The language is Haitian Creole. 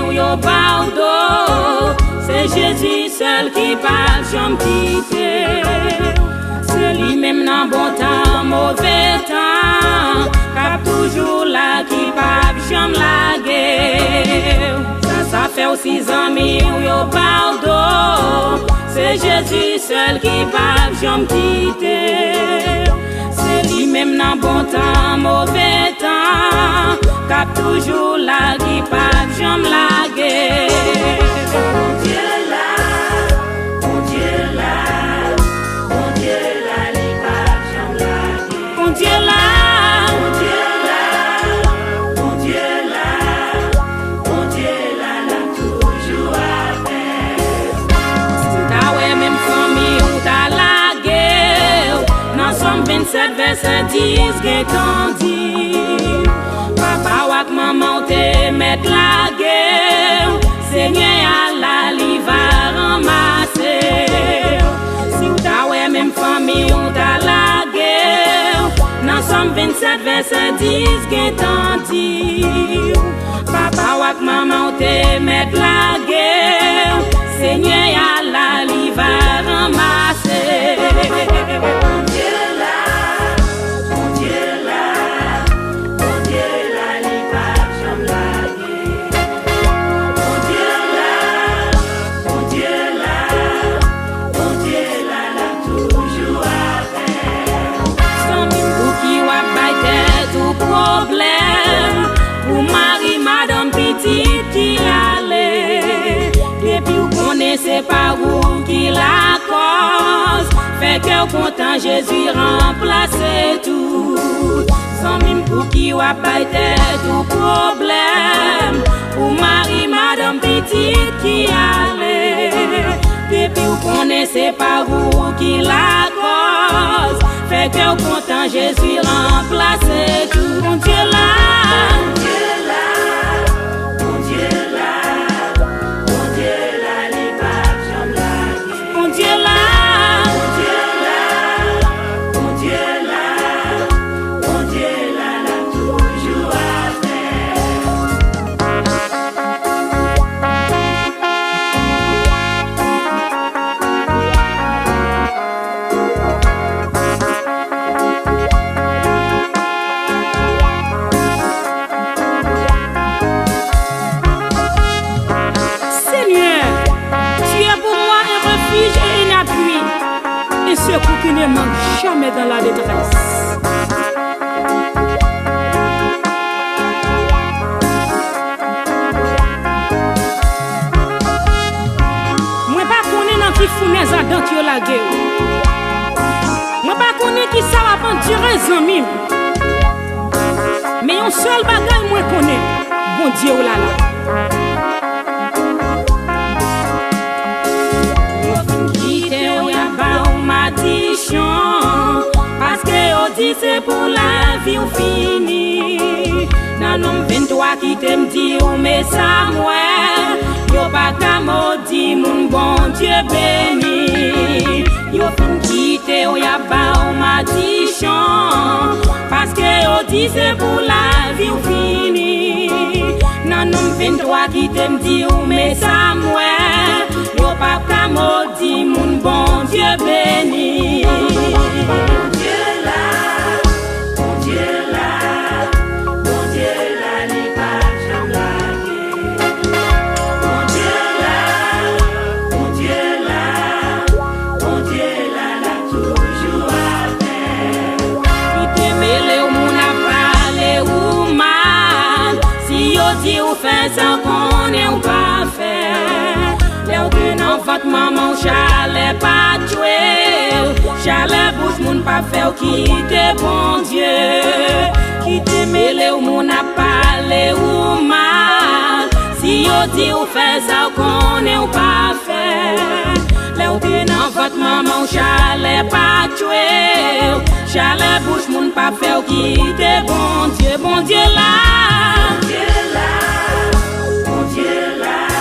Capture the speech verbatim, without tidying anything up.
w yo ba w do. Se Jezi sèl ki p ap janm kite w. Se li menm nan bon tan, move tan, k ap toujou la, ki p ap janm lage w. Sa sa fè w si zanmi w yo ba w do. Se Jezi sèl ki p ap janm kite w. Se li menm nan bon tan, move tan, k ap toujou la, ki p ap janm lage. Bondye la, Bondye la, Bondye la, li p ap janm lage. Bondye la, Bondye la, Bondye la, Bondye la, l ap toujou avè w. Si w ta wè menm fanmi w ta lage w, nan Sòm vennsèt vèsè dis gentan di, papa w ak manman w te mèt lage w, Senyè a la, li va ranmase w. Si w ta wè menm fanmi w ta lage w, nan Sòm vennsèt vèsè dis gentan di w, papa w ak manman w te mèt lage w, Senyè a la, li va ranmase w. Bondye la, Bondye la, Bondye la, li p ap janm lage. Bondye la, Bondye la, Bondye la, l ap toujou avè w. Zanmi m, pouki w ap bay tèt ou pwoblèm pou mari, madanm, pitit ki ale? Depi w konnen se pa ou ki lakòz, fè kè w kontan, Jezi ranplase tout. Zanmi m, pouki w ap bay tèt ou pwoblèm pou mari, madanm, pitit ki ale? Depi w konnen se pa ou ki lakòz, fè kè w kontan, Jezi ranplase tout. Bondye la, Bondye la, Bondye la, Bondye la, li p ap janm lage. Bondye la, Bondye la, Bondye la, Bondye la, l ap toujou avè w. Seigneur, tu es pour moi un refuge et un appui, un secours qui ne manque jamais dans la détresse. Mwen pa konnen nan ki founèz adan yo lage w. Mwen pa konnen ki sa w ap andire, zanmi m. Men yon sèl bagay mwen konnen, Bondye w la la. Yo fin kite w, y ap ba w madichon, paske yo di se pou lavi w fini. Nan Nonm venntwa, kite m di w, men sa m wè, yo pa ka modi moun Bondye beni. Yo fin kite w, y ap ba w madichon, paske yo di se pou lavi w fini. Nan Nonm venntwa, kite m di w, men sa m wè, yo p ap ka modi moun Bondye beni. Bondye la, Bondye la, Bondye la, li p ap janm lage. Bondye la, Bondye la, Bondye la, l ap toujou avè w. Kite mele w moun ap pale ou mal, si yo di w fè sa, konnen w pa fè. Lè w te nan vant manman w, chalè pa tchwe w, chalè bouch moun pa fè w kite Bondye. Kite mele w moun ap pale ou mal, si yo di w fè sa, w konnen w pa fè. Lè w te nan vant manman w, chalè pa tchwe w, chalè bouch moun pa fè w kite Bondye. Bondye la, Bondye la, Bondye la.